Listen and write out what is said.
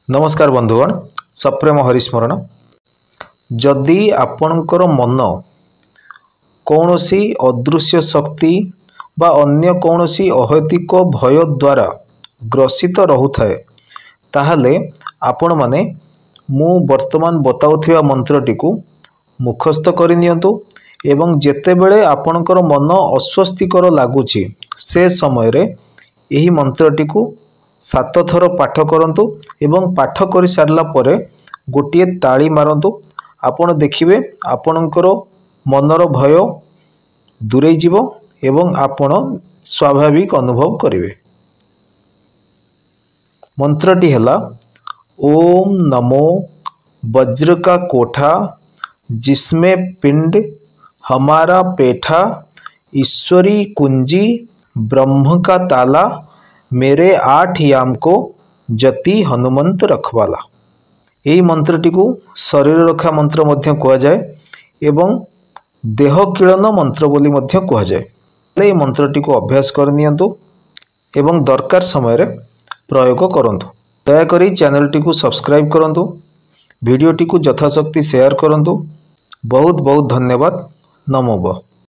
ନମସ୍କାର ବନ୍ଧୁଗଣ, ସପ୍ରେମ ହରିସ୍ମରଣ। ଯଦି ଆପଣଙ୍କର ମନ କୌଣସି ଅଦୃଶ୍ୟ ଶକ୍ତି ବା ଅନ୍ୟ କୌଣସି ଅହେତୁକ ଭୟ ଦ୍ୱାରା ଗ୍ରସିତ ରହୁଥାଏ, ତାହେଲେ ଆପଣମାନେ ମୁଁ ବର୍ତ୍ତମାନ ବତାଉଥିବା ମନ୍ତ୍ରଟିକୁ ମୁଖସ୍ଥ କରିନିଅନ୍ତୁ ଏବଂ ଯେତେବେଳେ ଆପଣଙ୍କର ମନ ଅସ୍ୱସ୍ତିକର ଲାଗୁଛି ସେ ସମୟରେ ଏହି ମନ୍ତ୍ରଟିକୁ 7 ଥର ପାଠ କରନ୍ତୁ ଏବଂ ପାଠ କରିସାରିଲା ପରେ ଗୋଟିଏ ତାଳି ମାରନ୍ତୁ। ଆପଣ ଦେଖିବେ ଆପଣଙ୍କର ମନର ଭୟ ଦୂରେଇ ଯିବ ଏବଂ ଆପଣ ସ୍ୱାଭାବିକ ଅନୁଭବ କରିବେ। ମନ୍ତ୍ରଟି ହେଲା ଓମ୍ ନମୋ ବଜ୍ର କା କୋଠା ଜିସମେ ପିଣ୍ଡ ହମାରା ପେଠା ଈଶ୍ୱରୀ କୁଞ୍ଜି ବ୍ରହ୍ମ କା ତାଲା ମେରେ 8 ୟାମ କୋ ଯତି ହନୁମନ୍ତ ରଖବାଲା। ଏହି ମନ୍ତ୍ରଟିକୁ ଶରୀର ରକ୍ଷା ମନ୍ତ୍ର ମଧ୍ୟ କୁହାଯାଏ ଏବଂ ଦେହ କିଳନ ମନ୍ତ୍ର ବୋଲି ମଧ୍ୟ କୁହାଯାଏ। ଏହି ମନ୍ତ୍ରଟିକୁ ଅଭ୍ୟାସ କରିନିଅନ୍ତୁ ଏବଂ ଦରକାର ସମୟରେ ପ୍ରୟୋଗ କରନ୍ତୁ। ଦୟାକରି ଚ୍ୟାନେଲଟିକୁ ସବସ୍କ୍ରାଇବ୍ କରନ୍ତୁ, ଭିଡ଼ିଓଟିକୁ ଯଥାଶକ୍ତି ସେୟାର କରନ୍ତୁ। ବହୁତ ବହୁତ ଧନ୍ୟବାଦ। ନମୋବ।